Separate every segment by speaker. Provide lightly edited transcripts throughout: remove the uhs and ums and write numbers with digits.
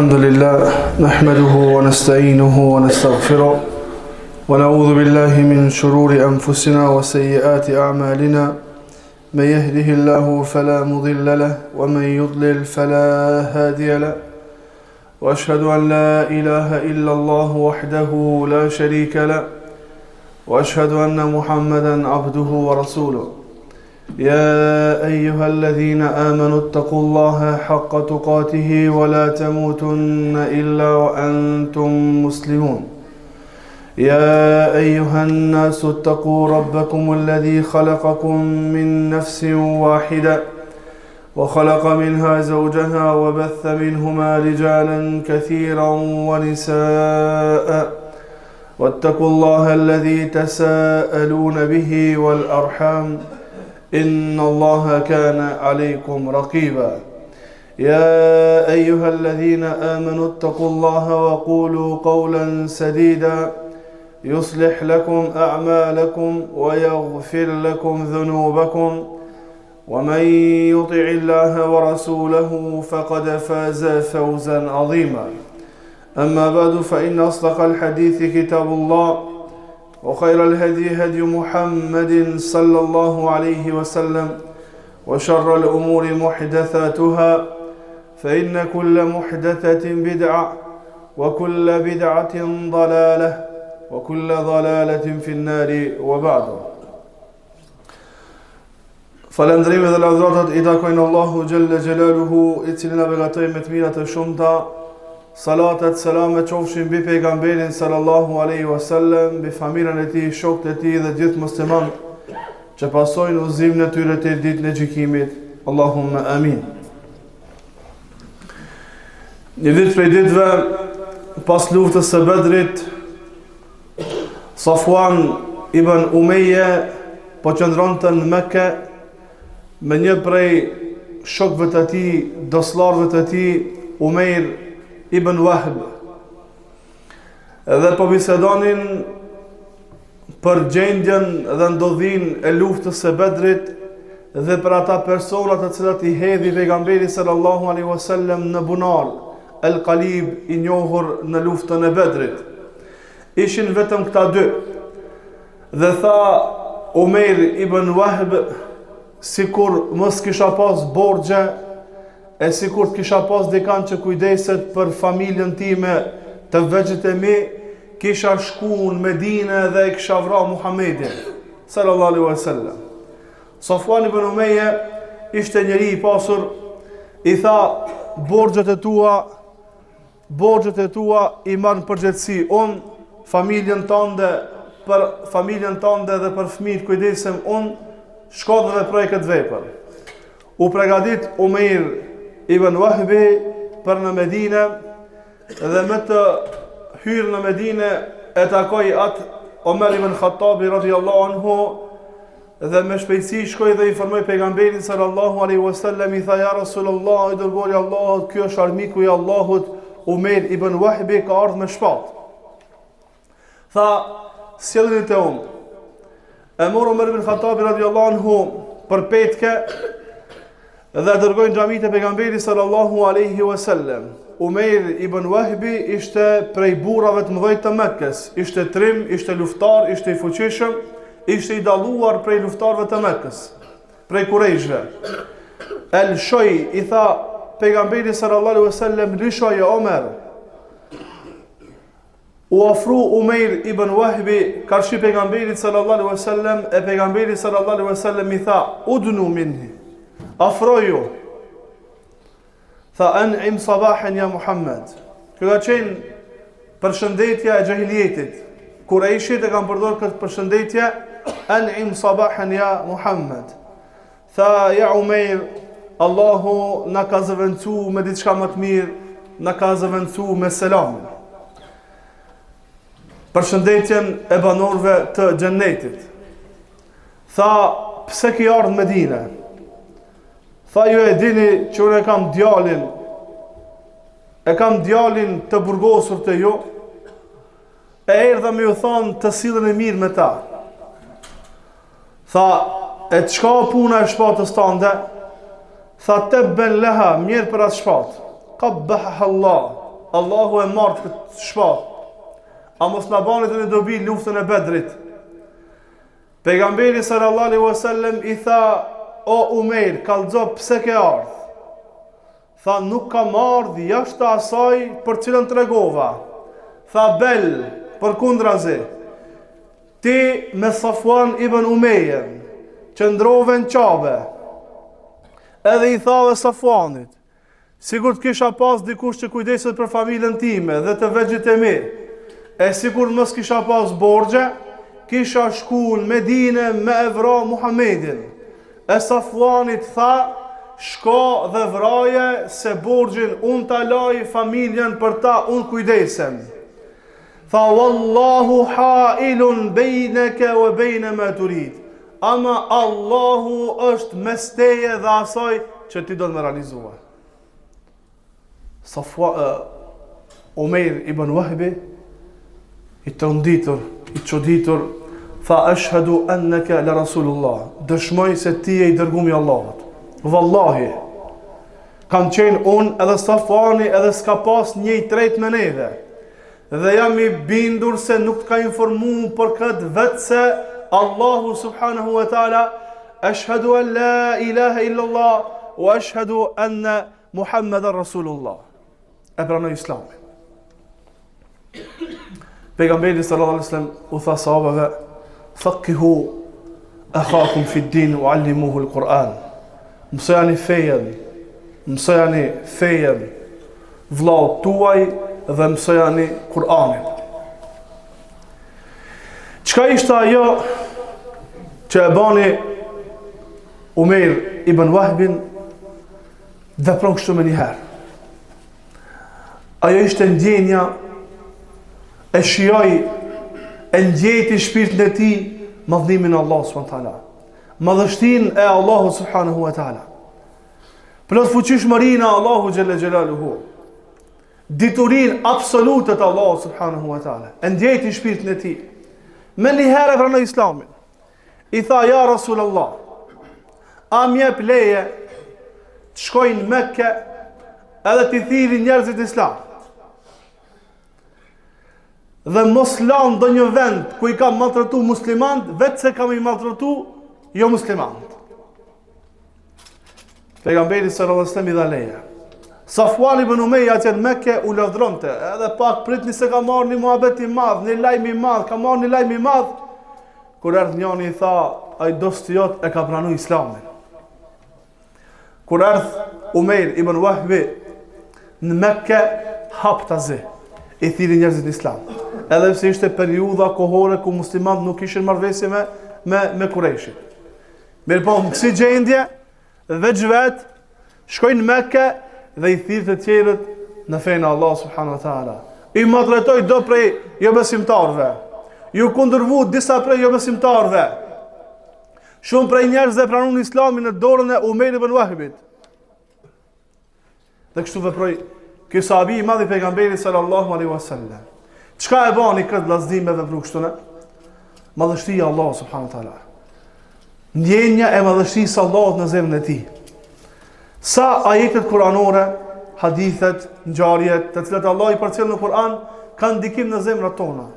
Speaker 1: الحمد لله نحمده ونستعينه ونستغفره ونعوذ بالله من شرور أنفسنا وسيئات أعمالنا من يهده الله فلا مضل له ومن يضلل فلا هادي له وأشهد أن لا إله إلا الله وحده لا شريك له وأشهد أن محمدا عبده ورسوله يا أيها الذين آمنوا اتقوا الله حق تقاته ولا تموتن إلا وأنتم مسلمون يا أيها الناس اتقوا ربكم الذي خلقكم من نفس واحدة وخلق منها زوجها وبث منهما رجالا كثيرا ونساء واتقوا الله الذي تساءلون به والأرحام إن الله كان عليكم رقيبا يا أيها الذين آمنوا اتقوا الله وقولوا قولا سديدا يصلح لكم أعمالكم ويغفر لكم ذنوبكم ومن يطع الله ورسوله فقد فاز فوزا عظيما أما بعد فإن أصدق الحديث كتاب الله وخير الهدي هدي محمد صلى الله عليه وسلم وشر الأمور محدثاتها فإن كل محدثة بدعة وكل بدعة ضلالة وكل ضلالة في النار وبعد Falënderimi dhe lavdëratat i takojnë Allahu Xhelle Xhelaluhu, i cili na begatoi me të mira të shumta. Salatet, selamet qofshin mbi pejgamberin sallallahu alaihi wasallam, mbi familjen e tij, shokët e tij dhe gjithë muslimanët që pasojnë udhëzimin e tyre deri ditën e gjykimit. Allahumma amin. Një ditë prej ditëve pas luftës së Bedrit, Safuan ibn Umeje po qëndronte në Mekë me një prej shokëve të tij, dosllarëve të tij, Umeir ibn Wahb. Dhe po bisedonin për gjendjen dhe ndodhinë e luftës së Bedrit dhe për ata persona të cilat i hedhi pejgamberi sallallahu alaihi wasallam në bunar, El Kalib i njohur në luftën e Bedrit. Ishin vetëm këta dy. Dhe tha Umeir ibn Wahb sikur mos kisha pas borxhe e sikur të kisha pas dikan që kujdeset për familjen time të vegjlit e mi, kisha shku në Medine dhe e kisha vra Muhammedin, sallallahu alaihi wasallam. Safuan ibn Umeje ishte njeri i pasur, i tha borxhet e tua Borxhet e tua i marr në përgjegjësi unë, familjen tënde, për familjen tënde dhe për fëmijët kujdesem unë, shko dhe veproj këtë vepër. U pregadit Umeir ibn Wahbi për në Medine dhe me të hyrë në Medine e takoi atë Omer ibn Khattabi radiallahu anhu Dhe me shpejtësi shkoi dhe informoi pejgamberin sallallahu alaihi wasallam i tha ja Rasulullah i dërguari i Allahut ky është armiku i Allahut Umeir ibn Wahbi ka ardhur me shpatë. Tha sjellni te unë. E mor Omer ibn Khattabi radiallahu anhu për petke dhe e dërgoi në xhami te pejgamberi sallallahu alaihi wasallam. Umeir ibn Wahbi ishte prej burrave të mëdhenj të Mekës, ishte trim, ishte luftar, ishte i fuqishëm, ishte i dalluar prej luftarëve të Mekës, prej Kurejshve. E lëshoi, i tha pejgamberi sallallahu alaihi wasallam, lëshoje Omer. U afru Umeir ibn Wahbi karshi pejgamberit sallallahu alaihi wasallam e pejgamberi sallallahu alaihi wasallam i tha udnu minni afroju tha en'im sabahen ja Muhammed kjo ka qenë përshëndetja e xhahilijetit Kurejshit e kanë përdorë këtë përshëndetje en'im sabahen ja Muhammed Tha, ja Umeir, Allahu na ka zëvendësu me diçka më të mirë, na ka zëvendësu me selamin. Përshëndetjen e banorëve të xhennetit. Tha, pse ke ardhur në Medinë? Tha, ju e dini që unë e kam djalin, e kam djalin të burgosur te ju, e erdha me ju thonë të silleni mirë me ta. Tha, e çka puna e shpatës tande? Tha, tebben leha, mjerë për atë shpatë. Kabbaha Allah. Allahu e marrtë këtë shpatë. A mos na bani të një dobi luftën e Bedrit. Pejgamberi sallallahu alaihi wasallam i tha o Umejr, kallxo pse ke ardh? Tha nuk kam ardh jashtë asaj për cilën tregova. Tha bel, përkundrazi. Ti me Safuan ibn Umejen, qëndrove në Qabe. Edhe i thave Safuanit, Sikur të kisha pas dikush që kujdeset për familjen time dhe të vegjlit e mi, e sikur mos kisha pas borxhe, kisha shku në Medine me e vra Muhammedin. E Safuani tha, shko dhe vraje se borxhin unë ta laj familjen për ta unë kujdesem. Tha wallahu hailun bejneke ve bejne ma turid. Ama Allahu është mes teje dhe asaj që ti don me realizue. Safua, uh, Umejr ibn Wahbi, i tronditur, i çuditur, tha eshhedu enneke le Rasulullah, dëshmoj se ti je i dërgumi i Allahut. Vallahi, kam qenë unë edhe Safuani edhe s'ka pas një i tretë me neve. Dhe jam i bindur se nuk të ka informu për këtë veçse Allahu subhanahu wa taala eshhedu en la ilaha illa Allah wa eshhedu enne Muhammeden Rasulullah. E pranoi Islamin. Pejgamberi sallallahu alaihi wasallam u tha sahabeve faqihu akhakum fi din wa allimuhu al-Quran. Mësojani fejen, mësojani fejen vllaut tuaj dhe mësojani Kur'anin. Çka ishte ajo që e bani Umejr ibn Wahbin vepron kështu menjëherë. Ajo ishte ndjenja e shijoi e ndjejti n'shpirtin e tij madhnimin e Allahut subhanahu wa taala. Madhështinë e Allahut subhanahu wa taala. Plotfuqishmërinë e Allahut xhelle xhelaluhu. Diturinë absolute të Allahut subhanahu wa taala. E ndjejti n'shpirtin e tij. Menjëherë e pranoi Islamin. I tha ja Rasulullah, a më jep leje të shkoj në Mekë edhe t'i thirri njerëzit n'Islam. Dhe mos la ndonjë vend ku i kam maltretu muslimant, veç se kam i maltretu jo muslimant. Pejgamberi sallallahu alaihi wasallam i dha leje. Safuan ibn Umeja atje në Mekë u lavdronte, edhe pak pritni se ka marrë një muhabet i madh, një lajm i madh, ka marrë një lajm i madh. Kur erdh njani i tha, ai dosti jot e ka pranu Islamin. Kur erdh Umejr ibn Wahbi në Mekë haptazi i thirri njerëzit në Islam. Edhe pse ishte periudha kohore ku muslimanët nuk kishin marrëveshje me me me Kurejshin. Mirëpo, në kësi gjendje, veç vetë, shkoi në Mekë dhe i thirri të tjerët në fenë e Allahut subhanahu wa ta'ala. I maltretoi do prej jobesimtarëve. Ju kundërvu disa prej jobesimtarëve. Shumë prej njerëzve pranun islamin në dorën e Umejr ibn Wahbit. Dhe kështu veproi ky sahabi i madh i pejgamberit sallallahu alaihi wasallam. Çka e bani këtë vllaznim me vepru kështu ne? Madhështia e Allahut subhanahu wa taala. Ndjenja e madhështisë së Allahut në zemrën e tij. Sa ajetet kuranore, hadithet, ngjarjet, të cilat Allahu i përcjell në Kur'an, kanë ndikim në zemrat tona.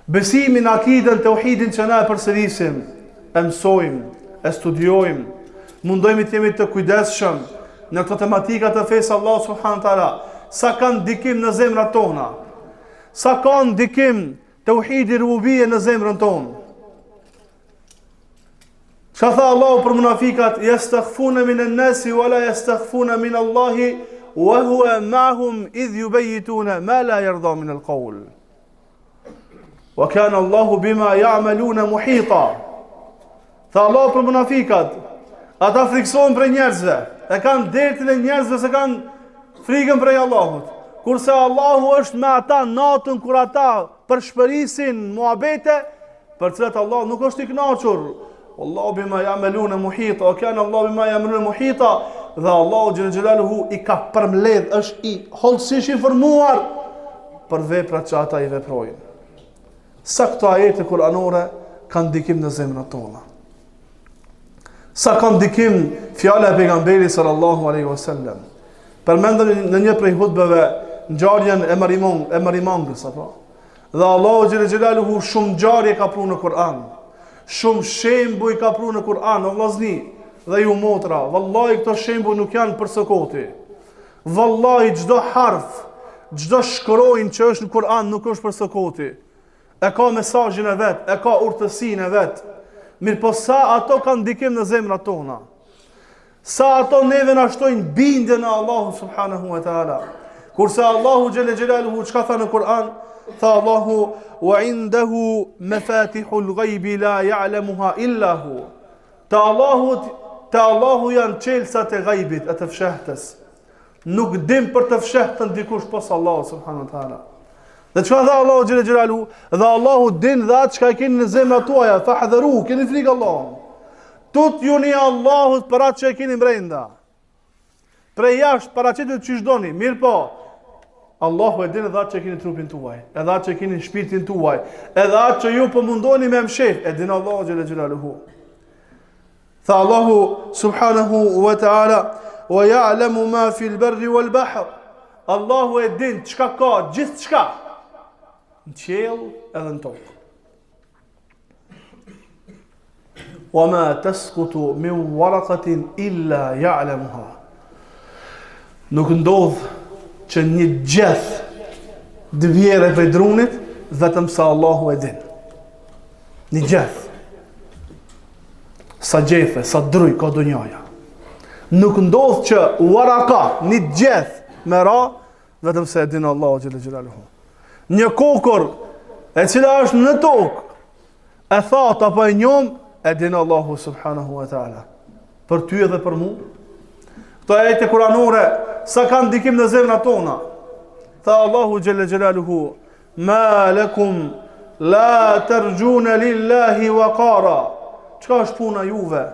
Speaker 1: Besimin, akiden, teuhidin që na e përsërisim, e mësojmë, e studiojmë, mundohemi të jemi të kujdesshëm në këto tematika të fesë Allahut subhanahu taala, sa ka ndikim në zemrat tona, sa ka ndikim teuhidi rububije në zemrën tonë. Çka tha Allahu për munafikat? Yastakhfuna min an-nasi wa la yastakhfuna min Allahi wa huwa ma'hum idh yubayituna ma la yarda min al-qawl. Wa kana Allahu bima ya'maluna muhita. Tha Allahu për munafikat, ata frikësohen prej njerëzve, e kanë dertin e njerëzve s'e kanë frikën prej Allahut. Kurse Allahu është me ata natën kur ata përshpërisin muhabete, për të cilat Allahu nuk është i kënaqur. Allahu bima ya'maluna muhita, wa kana Allahu bima ya'maluna muhita, dhe Allahu xhel xhelaluhu i ka përmbledh, është i hollësisht informuar për veprat që ata i veprojnë. Sa këto ajete kuranore kanë ndikim në zemrat tona. Sa ka ndikim fjala e pejgamberit sallallahu alaihi wasallam. Përmendëm në një prej hutbeve ngjarjen e Marimong, e Marimangës apo. Dhe Allahu xhele xhelaluhu shumë ngjarje ka pru në Kur'an. Shumë shembuj ka pru në Kur'an, o vllazni dhe ju motra. Vallahi këto shembuj nuk janë për së koti. Vallahi çdo harf, çdo shkronjë që është në Kur'an nuk është për së koti. E ka mesazhin e vet, e ka urtësinë e vet. Mirëpo sa ato kanë ndikim në zemrat tona. Sa ato neve na shtojnë bindjen në Allahu subhanahu wa taala. Kurse Allahu xhele xhelaluhu çka tha në Kur'an? Tha Allahu wa indahu mafatihul ghaibi la ya'lamuha illa hu. Te Allahu te Allahu janë çelësat e ghaibit, e të fshehtës. Nuk din për të fshehtën dikush pos Allahu subhanahu wa taala. Dhe çka tha Allahu xhele xhelaluhu? Dhe Allahu din dhe atë çka e keni në zemrat tuaja, fahdharu, keni frikë Allahun. Tutjuni Allahut për atë që e keni brenda. Prej jashtë paraqitni qysh doni, mirëpo, Allahu e din edhe atë që e keni trupin tuaj, edhe atë që e keni shpirtin tuaj, edhe atë që ju po mundoheni me mshef, e din Allahu xhele xhelaluhu. Tha Allahu subhanahu wa ta'ala, wa ja'lemu ma fil berri wal bahr. Allahu e din çka ka, gjithçka, në qiell edhe në tokë. Wa ma tasqutu min waraqatin illa ya'lamuha. Nuk ndodh që një gjeth të bjerë prej drunit vetëm se Allahu e din. Një gjeth. Sa gjethe, sa druj ka dunjaja. Nuk ndodh që waraka, një gjeth me ra vetëm se e din Allahu xhele xhelaluhu. Një kokërr e cila është në tokë, e thatë apo e njomë, e din Allahu subhanahu wa taala. Për ty edhe për mu. Këto ajete kuranore sa kanë ndikim në zemrat tona. Tha Allahu xhele xhelaluhu, ma lakum la tarjuna lillahi waqara. Çka është puna juve?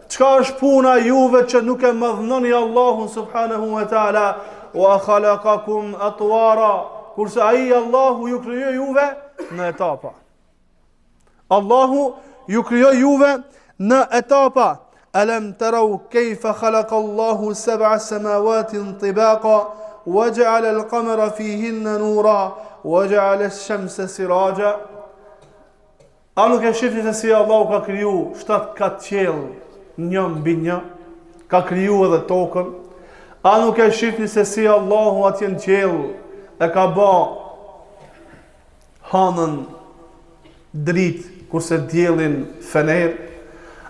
Speaker 1: Çka është puna juve që nuk e madhnoni Allahun subhanahu wa taala wa khalaqakum atwara kurse ai Allahu ju krijoi juve në etapa. Allahu ju krijoi juve në etapa. Alam taraw kayfa khalaqa Allahu sab'a samawatin tibaqa wa ja'ala al-qamara fihinna nura wa ja'ala ash-shamsa siraja. A nuk e shifni se si Allahu ka kriju shtatë kat qiell një mbi një, ka kriju edhe tokën? A nuk e shifni se si Allahu atje në qiell e ka ba hanën dritë kurse diellin fener?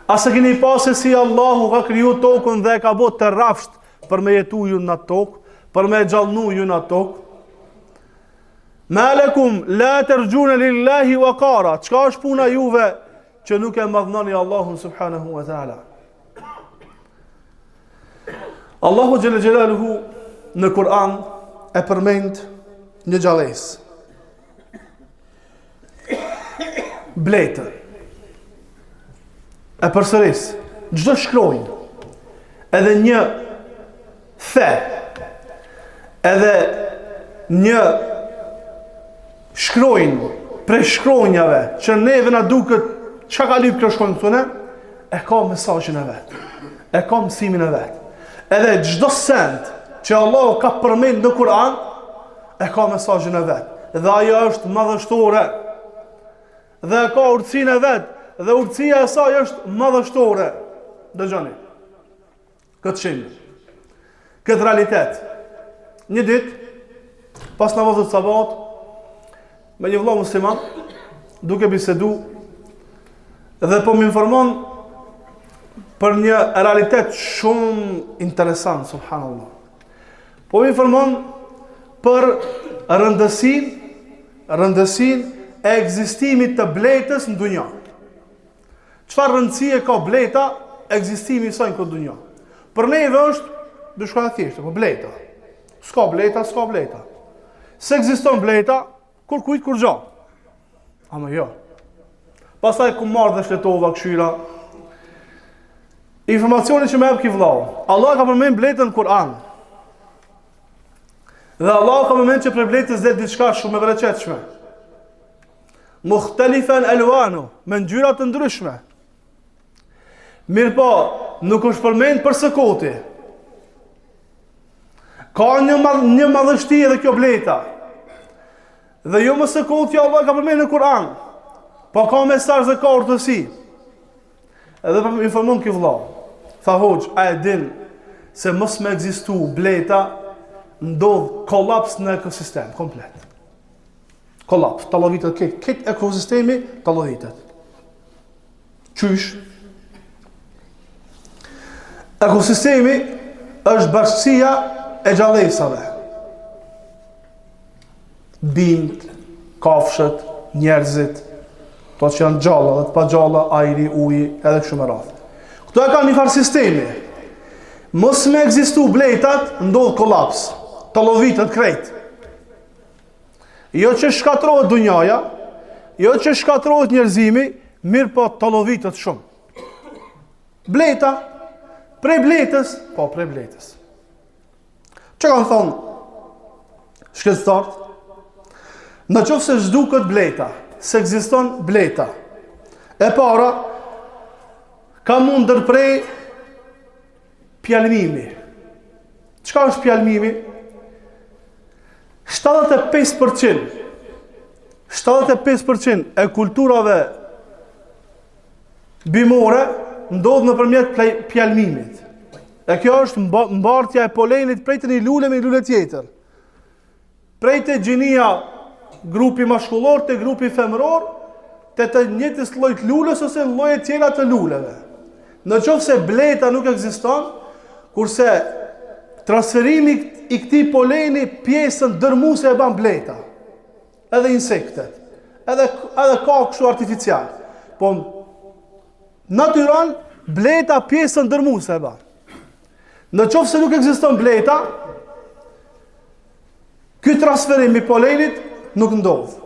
Speaker 1: A s'e keni pa se si Allahu ka kriju tokën dhe e ka bo të rrafsht për me jetu ju në tokë, për me gjallnu ju në tokë? Ma lakum la tarjuna lillahi waqara. Çka është puna juve që nuk e madhnoni Allahun subhanahu wa taala? Allahu xhele xhelaluhu në Kur'an e përmend një gjallesë. Bletën. E përsëris, çdo shkronjë, edhe një The, edhe një shkronjë prej shkronjave që neve na duket çka ka lyp kjo shkronjë këtu ne, e ka mesazhin e vet. E ka mësimin e vet. Edhe çdo send që Allahu ka përmend në Kur'an, e ka mesazhin e vet. Dhe ajo është madhështore. Dhe e ka urtësinë e vet, dhe urtësia e saj është madhështore. Dëgjoni. Këtë shembull. Këtë realitet. Një ditë, pas namazit sabahut, me një vëlla musliman, duke bisedu, dhe po më informon për një realitet shumë interesant, subhanallah. Po më informon për rëndësinë, rëndësinë e ekzistimit të bletës në dunja. Çfarë rëndësie ka bleta ekzistimi i saj në këtë dunja? Për neve është diçka e thjeshtë, po bleta. S'ka bleta, s'ka bleta. S'ekziston bleta, kurkujt kurgjo. Ama jo. Pastaj kum marrë dhe shfletova këshyra. Informacioni që më jep ky vllau. Allah ka përmend bletën në Kur'an. Dhe Allah ka përmend që prej bletës del diçka shumë e bereqetshme. Muhtelifen elwanu, me ngjyra të ndryshme. Mirëpo, nuk është përmend për së koti. Ka një, madh, një madhështi edhe kjo bleta. Dhe jo më së koti Allahu e ka përmend në Kur'an. Po ka mesazh dhe ka urtësi. Edhe po më informon ky vëlla. Tha hoxh, a e din se mos me ekzistu bleta ndodh kolaps në ekosistem komplet. Kolaps, tallovitet krejt, krejt ekosistemi tallovitet. Qysh? Ekosistemi është bashkësia e gjallesave. Bimët, kafshët, njerëzit, ato që janë gjalla dhe të pagjalla, ajri, uji, edhe kështu me radhë. Këto e kanë një farë sistemi. Mos me ekzistu bletat, ndodh kolaps, tallovitet krejt. Jo që shkatrohet dunjaja, jo që shkatrohet njerëzimi, mirëpo tallovitet shumë. Bleta, prej bletës, po prej bletës. Çka kanë thonë shkencëtarët? Në qoftë se zhduket bleta, s'ekziston bleta. E para, ka m'u ndërpre pjalmimi. Çka është pjalmimi? 75% 75% e kulturave bimore ndodh nëpërmjet pjalmimit. E kjo është mbartja e polenit prej te një lule me një lule tjetër. Prej te gjinia grupi mashkullor te grupi femëror, te të njëjtës lloj të lulës ose lloje tjera të luleve. Në qoftë se bleta nuk ekziston, kurse transferimi i këtij poleni pjesën dërmuese e ban bleta. Edhe insektet. Edhe edhe ka kështu artificial. Po natyral bleta pjesën dërmuese e ban. Në qoftë se nuk ekziston bleta, ky transferim i polenit nuk ndodh.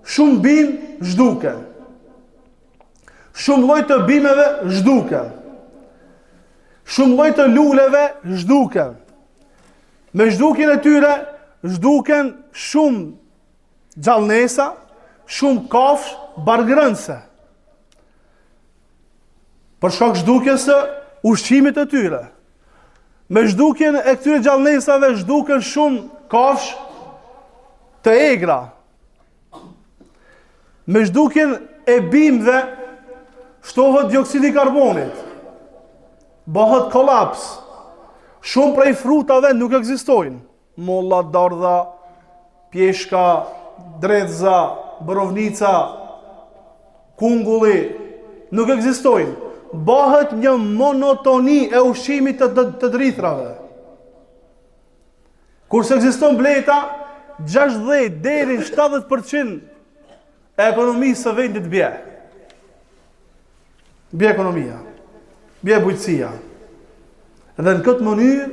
Speaker 1: Shumë bimë zhduken. Shumë lloj të bimeve zhduken. Shumë lloj të luleve zhduken. Me zhdukjen e tyre zhduken shumë gjallnesa, shumë kafshë barngrënëse. Për shkak zhdukjes së ushqimit të tyre. Me zhdukjen e këtyre gjallnesave zhduken shumë kafshë të egra. Me zhdukjen e bimëve shtohet dioksidi i karbonit. Bëhet kolaps. Shumë prej frutave nuk ekzistojnë. Molla, dardha, pjeshka, dredhza, borovnica, kungulli, nuk ekzistojnë. Bëhet një monotoni e ushqimit të, të, të drithrave. Kur s'ekziston bleta, 60 deri 70% e ekonomisë së vendit bje. Bje ekonomia, bje bujqësia. Dhe në këtë mënyrë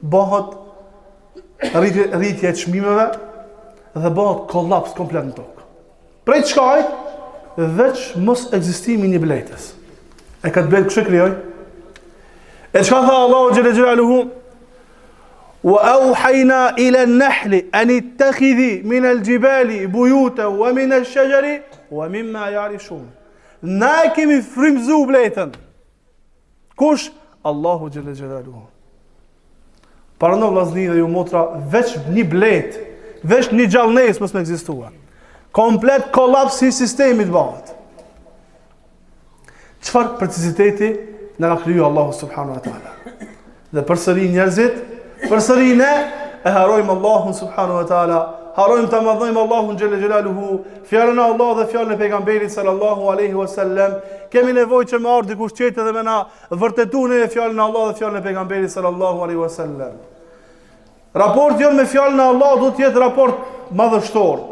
Speaker 1: bëhet rritje, rritje e çmimeve dhe bëhet kolaps komplet në tokë. Prej çkajt, veç mos ekzistimi një bletës. E këtë bletë kush e krijoi? E çka tha Allahu xhele xhelaluhu? Wa auhajna ila nahli an ittakhidhi min al-jibali buyuta wa min ash-shajari wa mimma ya'rishun. Na e kemi frymëzu bletën. Kush? Allahu xhele xhelaluhu. Paramendo vllazni dhe ju motra, veç një bletë, veç një gjallnesë mos me ekzistua. Komplet kolaps i sistemit bëhet. Çfarë preciziteti na ka kriju Allahu subhanahu wa taala. Dhe përsëri njerëzit, përsëri ne e harrojmë Allahun subhanahu wa taala, harrojmë ta madhnojmë Allahun xhele xhelaluhu, fjalën e Allahut dhe fjalën e pejgamberit sallallahu alaihi wasallam. Kemi nevojë që me ardh dikush tjetër dhe me na vërtetu ne fjalën e Allahut dhe fjalën e pejgamberit sallallahu alaihi wasallam. Raporti jonë me fjalën e Allahut duhet të jetë raport madhështor.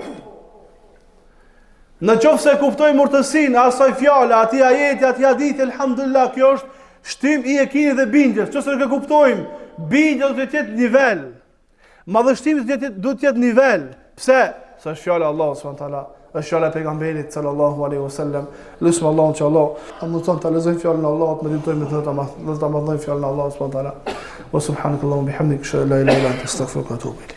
Speaker 1: Në qoftë se kuptojmë urtësinë e asaj fjale, atij ajeti, atij hadithi, elhamdulillah, kjo është shtim i jekinit dhe bindjes. Qoftë se nuk e kuptojmë, bindja do të jetë nivel. Madhështimi do të jetë do të jetë nivel. Pse? Se është fjala e Allahut subhanahu teala, është fjala e pejgamberit sallallahu alaihi wasallam. Lusim Allahun që Allahu na mundson ta lexojmë fjalën e Allahut, meditojmë me të ta madh, dhe ta madhnojmë fjalën e Allahut subhanahu teala. Wa subhanakallahumma bihamdika ashhadu an la ilaha illa anta astaghfiruka wa atubu ilaik.